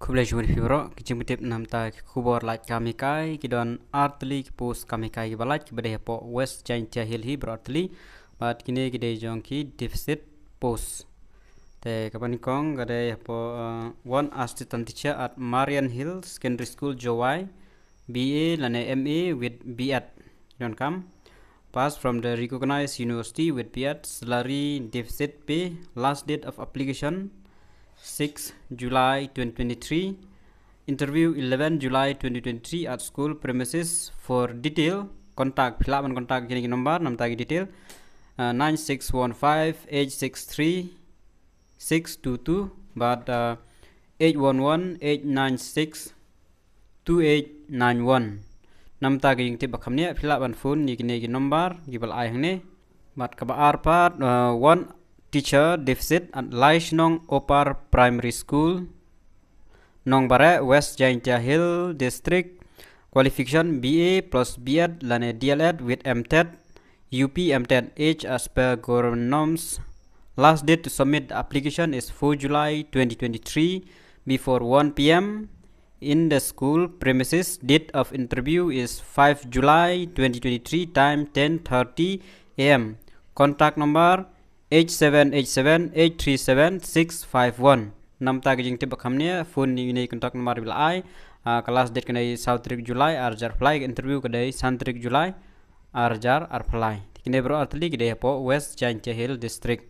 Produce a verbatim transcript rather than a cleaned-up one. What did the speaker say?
Khublei shibun ïa phi baroh. Ki jingpyntip namta ki khubor lait kam hikai, ki don artylli ki post kam hikai kiba lait, kiba dei hapoh West Jaintia Hills hi baroh artylli. Bad kine ki dei jong ki deficit post. Te kaba nyngkong ka dei hapoh, uh, one assistant teacher at Marian Hill Secondary School, Jowai, B A lane M A with B Ed. Ki donkam pass from the recognized university with B Ed, salary, deficit pay, last date of application six July twenty twenty-three, interview eleven July twenty twenty-three at school premises. For detail, contact, phi lah ban contact kine ki number namta ki detail, uh, nine six one five eight six three six two two bad, uh, eight one one eight nine six two eight nine one. Namta ki jingtip ba kham nia, phi lah ban phone ïa kine ki number kiba la ai hangne. Bad kaba ar pat, uh, one teacher deficit at Laishnong Upper Primary School, Nongbare, West Jaintia Hill District. Qualification B A plus B Ed lane D L Ed with M Ted, U P M Ted, age as per government norms. Last date to submit the application is four July twenty twenty-three before one P M in the school premises. Date of interview is five July twenty twenty-three, time ten thirty A M. Contact number eight seven eight seven eight three seven six five one. Namta ki jingtip ba kham nia, phone ïa kine ki contact number ba la ai. Ah, ka last date ka dei saw tarik July ar hajar arphew lai, ka interview ka dei san tarik July ar hajar arphew lai. Te kine baroh artylli ki dei hapoh West Jaintia Hill District.